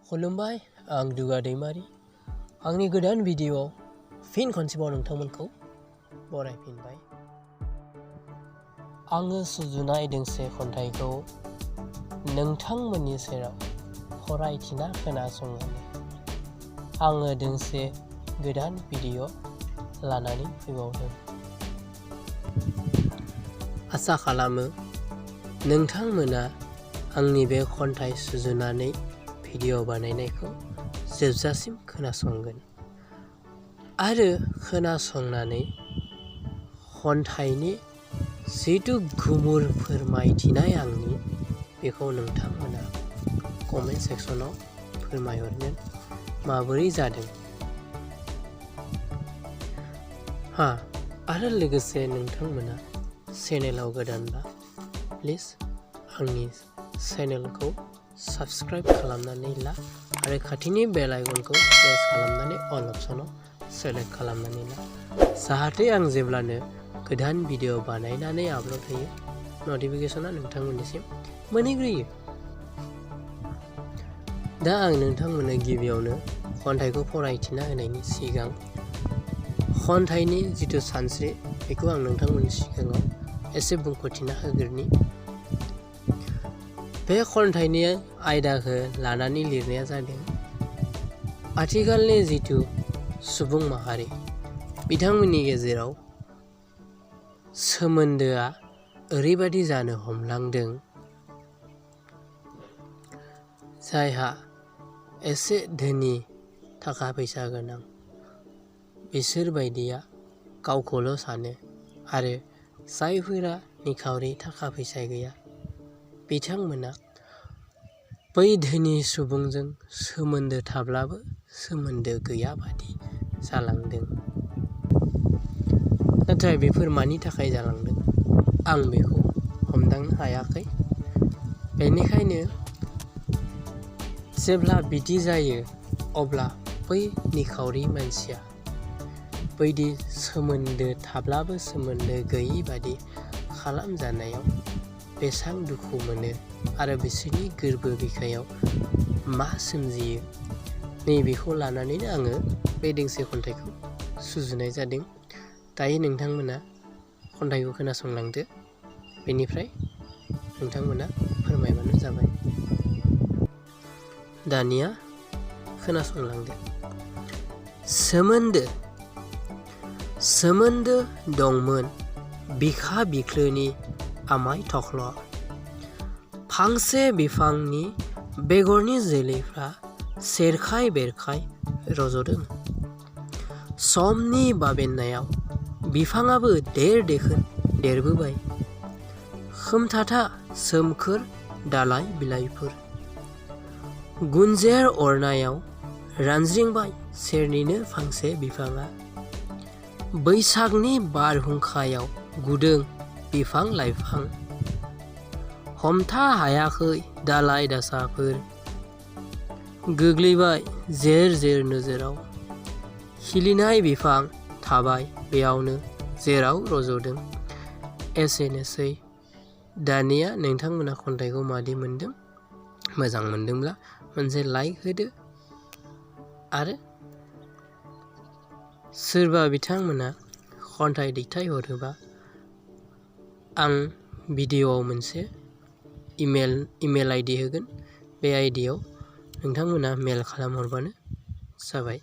खुलुमबाय आं दुगा दैमारि आंनि गोदान भिडिअ'आव फिन खनसेबाव नोंथांमोनखौ बरायफिनबाय। आङो सुजुनाय दोंसे खन्थाइखौ नोंथांमोननि सेराव फरायथिना खोनासंनानै आङो दोंसे गोदान भिडिअ' लानानै फैबावदों। आसा खालामो नोंथांमोना आंनि बे खन्थाइ सुजुनानै भिडिअ' बानायनायखौ जोबजासिम खोनासंगोन आरो खोनासंनानै खन्थाइनि जिथु गुमुर फोरमायथिनाय आंनि बेखौ नोंथांमोना कमेन्ट सेक्सनाव फोरमायहरगोन माबोरै जादों। आरो लोगोसे नोंथांमोना चेनेलाव गोदानबा प्लिज आंनि चेनेलखौ साबस्क्राइब खालामनानै ला आरो खाथिनि बेल आइकनखौ प्रेस खालामनानै अल अपसनाव सेलेक्ट खालामनानै ला जाहाथे आं जेब्लानो गोदान भिडिअ' बानायनानै आपल'ड होयो नटिफिकेसना नोंथांमोननिसिम मोनहैग्रोयो। दा आं नोंथांमोननो गिबियावनो खन्थाइखौ फरायथिना होनायनि सिगां खन्थाइनि जिथु सानस्रि बेखौ आं नोंथांमोननि सिगाङाव एसे बुंफोरथिना होग्रोनि। बे खन्थाइनि आयदाखौ लानानै लिरनाया जादों आथिखालनि जिथु सुबुं माहारि बिथांमोननि गेजेराव सोमोन्दोआ ओरैबादि जानो हमलांदों जायहा एसे धोनि थाखा फैसा गोनां बिसोरबायदिया गावखौल' सानो आरो जायफोरा निखावरि थाखा फैसा गैया बिथांमोना बै धोनि सुबुंजों सोमोन्दो थाब्लाबो सोमोन्दो गैया बादि जालांदों। नाथाय बेफोर मानि थाखाय जालांदों आं बेखौ हमदांनो हायाखै। बेनिखायनो जेब्ला बिदि जायो अब्ला बै निखावरि मानसिया बैदि सोमोन्दो थाब्लाबो सोमोन्दो गैयि बादि खालामजानायाव बेसेबां दुखु मोनो आरो बिसोरनि गोरबो बिखायाव मा सोमजियो नैबेखौ लानानैनो आङो बे दोंसे खन्थाइखौ सुजुनाय जादों। दायो नोंथांमोना खन्थाइखौ खोनासंलांदो बेनिफ्राय नोंथांमोना फोरमायबानो जाबाय। दानिया खोनासंलांदो। सोमोन्दो दंमोन बिखा बिख्लोनि आमाय थख्ल' फांसे बिफांनि बेगरनि जोलैफ्रा सेरखाय बेरखाय रज'दों। समनि बाबेननायाव बिफाङाबो देखोन देरबोबाय। खोमथाथा सोमखोर दालाइ बिलाइफोर गुनजेर अरनायाव रानज्रिंबाय सेरनिनो फांसे बिफाङा। बैसागनि बारहुंखायाव गुदों बिफां लाइफां हमथा हायाखै दालाइ दासाफोर गोग्लैबाय जेर जेर नोजोराव। खिलिनाय बिफां थाबाय बेयावनो जेराव रज'दों। एसेनोसै। दानिया नोंथांमोना खन्थाइखौ मादि मोनदों? मोजां मोनदोंब्ला मोनसे लाइक होदो आरो सोरबा बिथांमोना खन्थाइ दैथायहरोबा आं भिडिअ'आव मोनसे इमेल आइडि होगोन। बे आइडियाव नोंथांमोना मेल खालामहरबानो जाबाय।